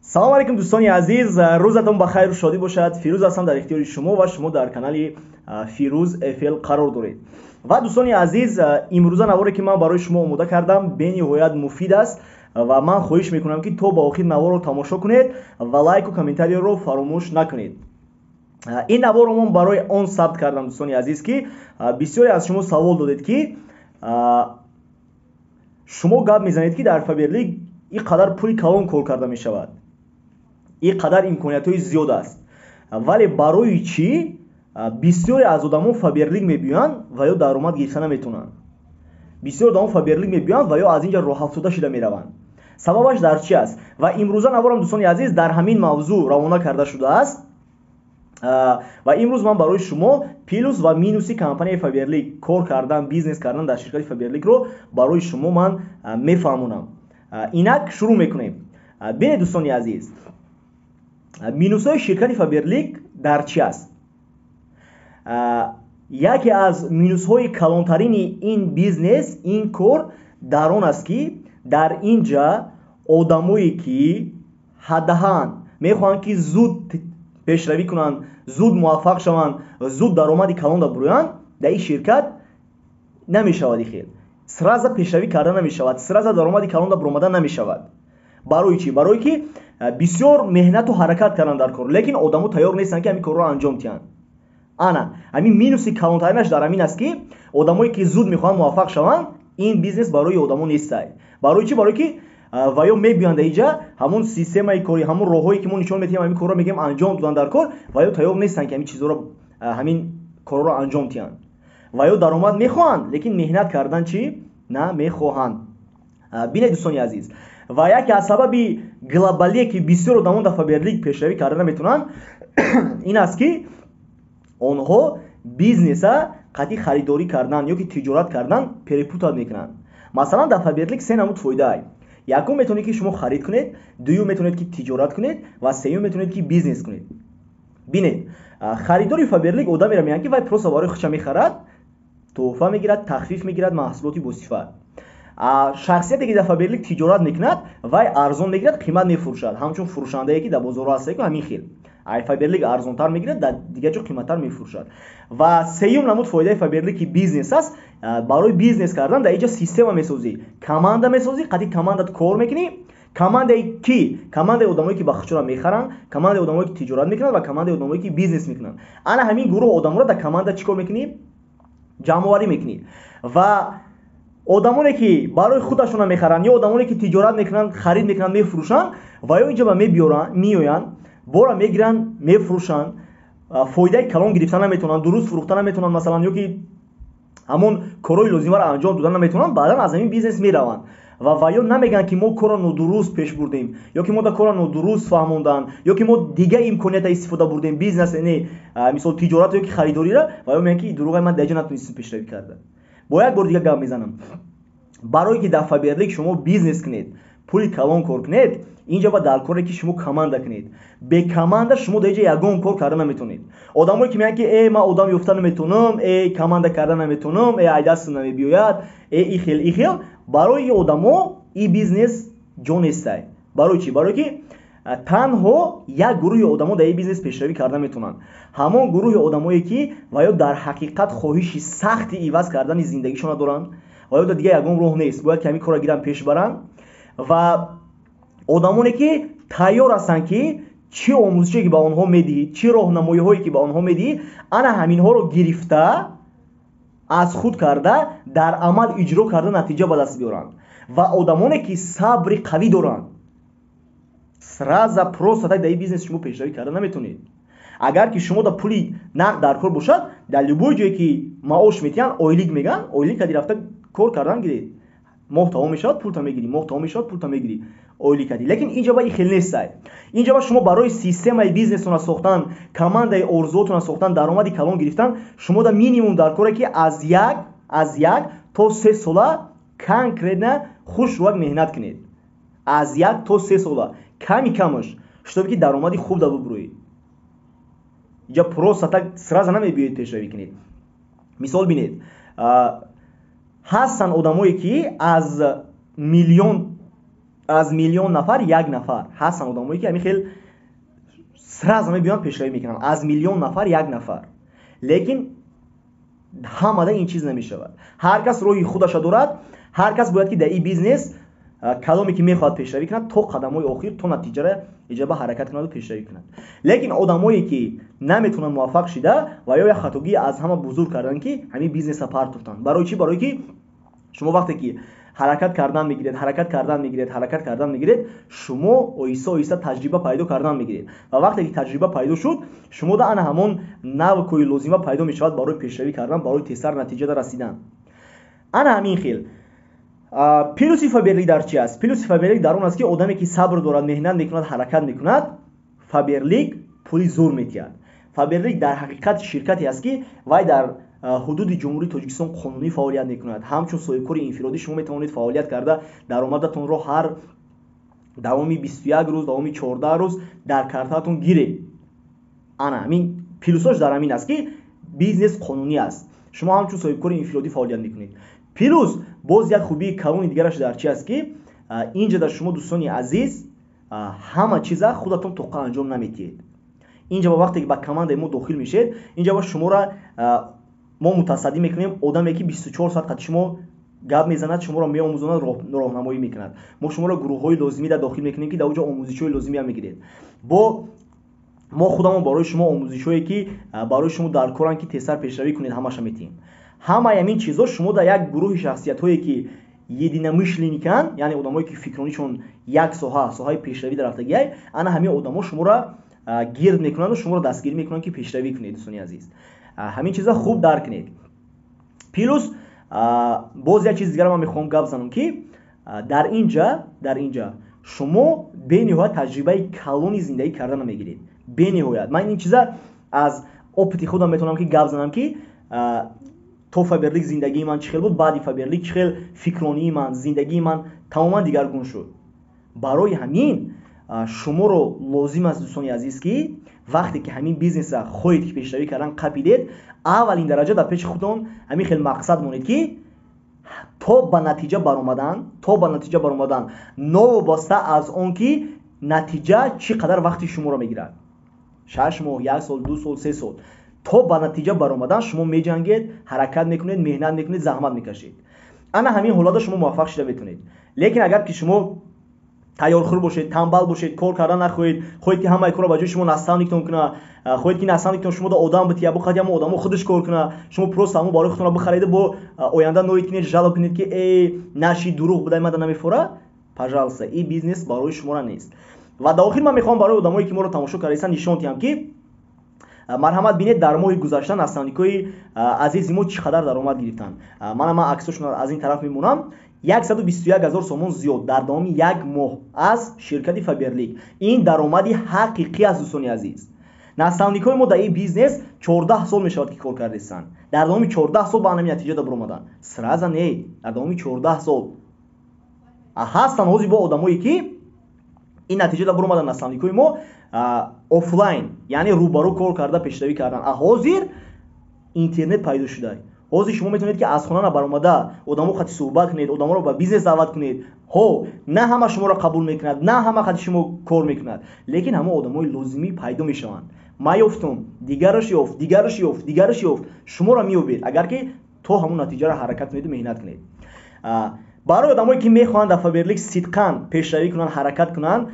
Салом алейкум, дӯстони азиз, рӯзатон ба хайру шодӣ бошад. Фирӯз ҳастам дар ихтиёри шумо ва шумо дар канали Фирӯз ФЛ қарор доред. Ва дӯстони азиз, имрӯза наворе, ки ман барои шумо омода кардам, бениҳоят муфид аст ва ман хоҳиш мекунам, ки то ба охир наворро тамошо кунед ва лайку комментарийро фаромӯш накунед. Ин наворро ман барои он сабт кардам, дӯстони азиз, ки бисёре аз шумо савол додед, ки шумо гап мезанед, ки дар Фаберлик ин қадар пули калон кор карда мешавад, ин қадар имкониятҳои зиёд аст, вале барои чӣ бисёре аз одамон Фаберлик мебиёянд ва ё даромад гирифта наметавонанд, бисёр одамон Фаберлик мебиёянд ва ё аз ин ҷа роҳафтода шуда мераванд? Сабабаш дар чӣ аст? Ва имрӯза наворам, дӯстони азиз, дар ҳамин мавзӯъ равона карда шудааст. Ва имрӯз ман барои шумо плюс ва минуси компанияи Фаберлик, кор кардан, бизнес кардан дар ширкати Фаберликро барои шумо ман мефаҳмонам. Инак шурӯъ мекунем. Бинед, дӯстони азиз, минусҳои ширкати Фаберлик дар чӣ аст? Яке аз минусҳои калонтарини ин бизнес, ин кор дар он аст, ки дар ин ҷа одамое, ки ҳадаҳанд, мехоҳанд, ки зуд пешравӣ кунанд, зуд муваффақ шаванд, зуд даромади калон дабурӯянд, дар ин ширкат намешавад. Хел сразу пешравӣ карда намешавад, сразу даромади калон дабуромада намешавад. Барои чӣ? Барое ки бисёр меҳнату ҳаракат кардан дар кор, лекин одамо тайёр нестанд, ки ҳамин корро анҷом диҳанд. Ана ҳамин минуси калонтаринаш дар ҳамин аст, ки одамое, ки зуд мехоҳанд муваффақ шаванд, ин бизнес барои одамо нестай. Барои чӣ? Барое ки ва ё мебиёянд иҷа, ҳамон системаи кори, ҳамон роҳҳое, ки мо нишон медиҳем, ҳамин корро мегӯем анҷом додан дар кор, ва ё тайёр нестанд, ки ҳамин чизҳоро, ҳамин корҳоро анҷом диҳанд. Ва ё даромад мехоҳанд, лекин меҳнат кардан чӣ намехоҳанд. Бинед, дӯстони азиз, ва яке аз сабаби глобалие, ки бисёр одамон дар Фаберлик пешравӣ карда наметавонанд, ин аст, ки онҳо бизнеса қатъи харидорӣ кардан ё ки тиҷорат кардан перепутать мекунанд. Масалан, дар Фаберлик се намуд фоидаай: якум, метавонед, ки шумо харид кунед, дуюм, метавонед, ки тиҷорат кунед ва сеюм, метавонед, ки бизнес кунед. Бинед, харидори Фаберлик одамеро мегӯянд, ки вай просто барои худша мехарад, тӯҳфа мегирад, тахфиф мегирад, маҳсулоти босифат. Шахсияте, ки дар Фаберлик тиҷорат мекунад, вай арзон мегирад, қимат мефурӯшад, ҳамчун фурӯшандае, ки дар бозорҳо ҳастае, ҳамин хел ай Фаберлик арзонтар мегирад, дар дигар ҷо қиматтар мефурӯшад. Ва сеюм намуд фоидаи Фаберлик, ки бизнес аст. Барои бизнес кардан дар инҷа система месозӣ, команда месозӣ, қатъи командат кор мекунӣ. Командаи ки? Командаи одамое, ки ба худшона мехаранд, командаи одамое, ки тиҷорат мекунанд, ва командаи одамое, ки бизнес мекунанд. Ана ҳамин гурӯҳ одаморо дар команда чӣ кор мекунӣ? Ҷамъоварӣ мекунӣ. Ва одамоне, ки барои худашона мехаранд ё одамоне, ки тиҷорат мекунанд, харид мекунанд, мефурӯшанд, ва ё инҷа ба мебиёранд, меоянд, бора мегиранд, мефурӯшанд, фоидаи калон гирифта наметавонанд, дуруст фурӯхта наметавонанд, масалан, ё ки ҳамон корҳои лозимаро анҷом дода наметавонанд, баъдан аз ҳамин бизнес мераванд. Ва ё намегӯянд, ки мо корро нодуруст пеш бурдем, ё ки мо да корро нодуруст фаҳмонданд, ё ки мо дигар имконията истифода бурдем, бизнес не, мисол, тиҷорат ё ки харидориро. Ва ё мегӯянд, ки дурӯғай, ман даҷа натунистем пешравӣ карда. Бо як бор дига гап мезанам: барое ки дар Фаберлик шумо бизнес кунед, пули калон кор кунед, инҷа ба дар коре, ки шумо команда кунед. Бе команда шумо дар инҷа ягон кор карда наметавонед. Одамое, ки мегӯянд, ки э, ман одам ёфта наметавонам, э, команда карда наметавонам, э, ай дастам намебиёяд, э, ихел, ихел, барои ин одамо ин бизнес ҷо нестай. Барои чӣ? Барое ки танҳо як гурӯҳи одамо дар ин бизнес пешравӣ карда метавонанд: ҳамон гурӯҳи одамое, ки ва ё дар ҳақиқат хоҳиши сахти иваз кардани зиндагишона доранд ва ё дар дигар ягон роҳ нест, бояд ки ҳамин корро гиранд, пеш баранд, ва одамоне, ки тайёр ҳастанд, ки чӣ омӯзише, ки ба онҳо медиҳӣ, чӣ роҳнамоиҳое, ки ба онҳо медиҳӣ, ана ҳаминҳоро гирифта, аз худ карда, дар амал иҷро карда, натиҷа ба даст биёранд, ва одамоне, ки сабри қавӣ доранд. Сразу просто так дар ин бизнес шумо пешравӣ карда наметавонед. Агар ки шумо да пули нақд дар кор бошад, дар любой ҷое, ки маош метиҳанд, ойлик мегӯянд, ойлик кади рафта кор кардан гиред, моҳ тамом мешавад, пулта мегирӣ, моҳ тамом мешавад, пулта мегирӣ, ойлик кадӣ. Лекин инҷа ба ин хел нестай. Инҷа ба шумо барои системаи бизнесона сохтан, командаи орзуотона сохтан, даромади калон гирифтан, шумо да минимум дар коре, ки аз 1 то 3 сола конкретно хушрӯяк меҳнат кунед, аз 1 то 3 сола ками камаш, чтобы ки даромади хуб да бубурӯед. Инҷа просто так сразу намебиёед пешравӣ кунед. Мисол, бинед, ҳастанд одамое, ки аз миллион Аз миллион нафар як нафар ҳастанд одамое, ки ҳамин хел сразу мебиёнд, пешравӣ мекунанд. Аз миллион нафар як нафар. Лекин ҳамада ин чиз намешавад. Ҳар кас роҳи худаша дорад. Ҳар кас бояд, ки дар ин бизнес, кадоме ки мехоҳад пешравӣ кунад, то қадамҳои охир, то натиҷара иҷоба ҳаракат кунаду пешравӣ кунад. Лекин одамое, ки наметавонанд муваффақ шида ва ё як хатогӣ аз ҳама бузург карданд, ки ҳамин бизнеса партофтанд. Барои чӣ? Барое ки шумо вақте ки ҳаракат кардан мегиред, ҳаракат кардан мегиред, ҳаракат кардан мегиред, шумо оҳиста оҳиста таҷриба пайдо кардан мегиред. Ва вақте ки таҷриба пайдо шуд, шумо да ана ҳамон навкои лозима пайдо мешавад барои пешравӣ кардан, барои тезтар натиҷада расидан. Ана ҳамин хел. Плюси Фаберлик дар чи аст? Плюси Фаберлик дар он аст, ки одаме, ки сабр дорад, меҳнат мекунад, ҳаракат мекунад, Фаберлик пули зур метиҳад. Фаберлик дар ҳақиқат ширкате аст, ки вай дар ҳудуди Ҷумҳурии Тоҷикистон қонунӣ фаъолият мекунад. Ҳамчун соҳибкори инфиродӣ шумо метавонед фаъолият карда, даромадатонро ҳар давоми 21 рӯз, давоми 14 рӯз дар картаатон гиред. Ана ҳамин плюсош дар ҳамин аст, ки бизнес қонунӣ аст, шумо ҳамчун соҳибкори инфиродӣ фаъолият мекунед. Плюс боз як хубии калони дигараш дар чи аст, ки инҷа дар шумо, дӯстони азиз, ҳама чиза худатон тоқа анҷом наметиҳед. Инҷа ба вақте ки ба командаи мо дохил мешед, инҷа ба шуморо мо мутасаддӣ мекунем одаме, ки 24 соат қати шумо гап мезанад, шуморо меомӯзонад, роҳнамоӣ мекунад. Мо шуморо гурӯҳҳои лозимӣ дар дохил мекунем, ки дар оҷо омӯзишҳои лозимиам мегиред. Бо мо худамон барои шумо омӯзишҳое, ки барои шумо дар коранд, ки тезтар пешравӣ кунед, ҳамаша метиҳем. Ҳамаи ҳамин чизҳо шумо дар як гурӯҳи шахсиятҳое, ки единомышленниканд, яъне одамое, ки фикронишон як соҳа, соҳаи пешравӣ дар рафтагиай, ана ҳамин одамо шуморо гирд мекунанду шуморо дастгирӣ мекунанд, ки пешравӣ кунед. Дӯстони азиз, ҳамин чиза хуб дарк кунед. Плюс боз як чиз дигар ман мехоҳам гап занам, ки дар инҷа шумо бениҳоят таҷрибаи калони зиндагӣ кардана мегиред, бениҳоят. Ман ин чиза аз опыти худам метавонам ки гап занам, ки то Фаберлик зиндагии ман чӣ хел буд, баъди Фаберлик чӣ хел фикронии ман, зиндагии ман тамоман дигаргун шуд. Барои ҳамин шуморо лозим аст, дӯстони азиз, ки вақте ки ҳамин бизнеса хоҳед ки пешравӣ кардан қапидед, аввалин дараҷа дар пеши худтон ҳамин хел мақсад монед, ки то ба натиҷа баромадан, то ба натиҷа баромадан, новобаста аз он ки натиҷа чӣ қадар вақти шуморо мегирад, 6 моҳ, як сол, 2 сол, 3 сол, то ба натиҷа баромадан шумо меҷангед, ҳаракат мекунед, меҳнат мекунед, заҳмат мекашед. Ана ҳамин ҳолата шумо муваффақ шуда метавонед. Лекин агар ки шумо тайёрхӯр бошед, танбал бошед, кор кардан нахоҳед, хоҳед, ки ҳамаи корро ба ҷои шумо наставниктон куна, хоҳед, ки наставниктон шумо да одам бития, бо қати ҳамо одамо худаш кор куна, шумо просто ҳамо барои худтонро бихарида, бо оянда ноид кунед, жалоб кунед, ки э, наши дурӯғ будай, мада намефора, пожалуйста, ин бизнес барои шуморо нест. Ва дар охир ман мехоҳам барои одамое, ки моро тамошо кардаистанд, нишон диҳам, ки марҳамат, бинед, дар моҳи гузашта наставникҳои азизи мо чӣ қадар даромад гирифтанд. Мана, ман аксошонро аз ин тараф мемонам. 121 ҳазор сомон зиёд дар давоми як моҳ аз ширкати Фаберлик. Ин даромади ҳақиқӣ аст, дӯстони азиз. Наставникҳои мо дар ин бизнес 14 сол мешавад, ки кор кардастанд. Дар давоми 14 сол ба ҳамин натиҷа баромаданд. Сразу не, дар давоми 14 сол. Ҳастанд ҳозир бо одамое, ки ин натиҷа баромаданд, наставникҳои мо офлайн, яъне рӯбарӯ кор карда пешравӣ карданд. А ҳозир интернет пайдо шуда, ҳозир шумо метавонед, ки аз хона баромада одамо қати суҳбат кунед, одаморо ба бизнес даъват кунед. Ҳо, на ҳама шуморо қабул мекунад, на ҳама қати шумо кор мекунад, лекин ҳама одамои лозимӣ пайдо мешаванд. Ман ёфтум, дигараш ёфт, дигараш ёфт, дигараш ёфт, шуморо меёбед, агар ки то ҳамон натиҷаро ҳаракат кунеду меҳнат кунед. Барои одамое, ки мехоҳанд дар Фаберлик сидқан пешравӣ кунанд, ҳаракат кунанд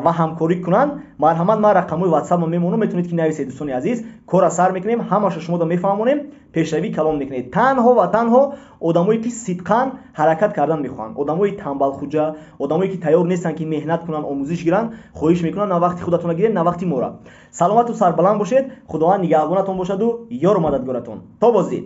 ва ҳамкорӣ кунанд, марҳамат, ман рақамҳои ватсапро мемонам, метавонед, ки нависед. Дӯстони азиз, корра сар мекунем, ҳамаша шуморо мефаҳмонем, пешравӣ калом мекунед. Танҳо ва танҳо одамое, ки сидқан ҳаракат кардан мехоҳанд. Одамои тамбалхуҷа, одамое, ки тайёр нестанд, ки меҳнат кунанд, омӯзиш гиранд, хоҳиш мекунанд, на вақти худатонро гиред, на вақти мора. Саломату сарбаланд бошед, Худованд нигаҳбонатон бошаду ёру мададгоратон. То боздид.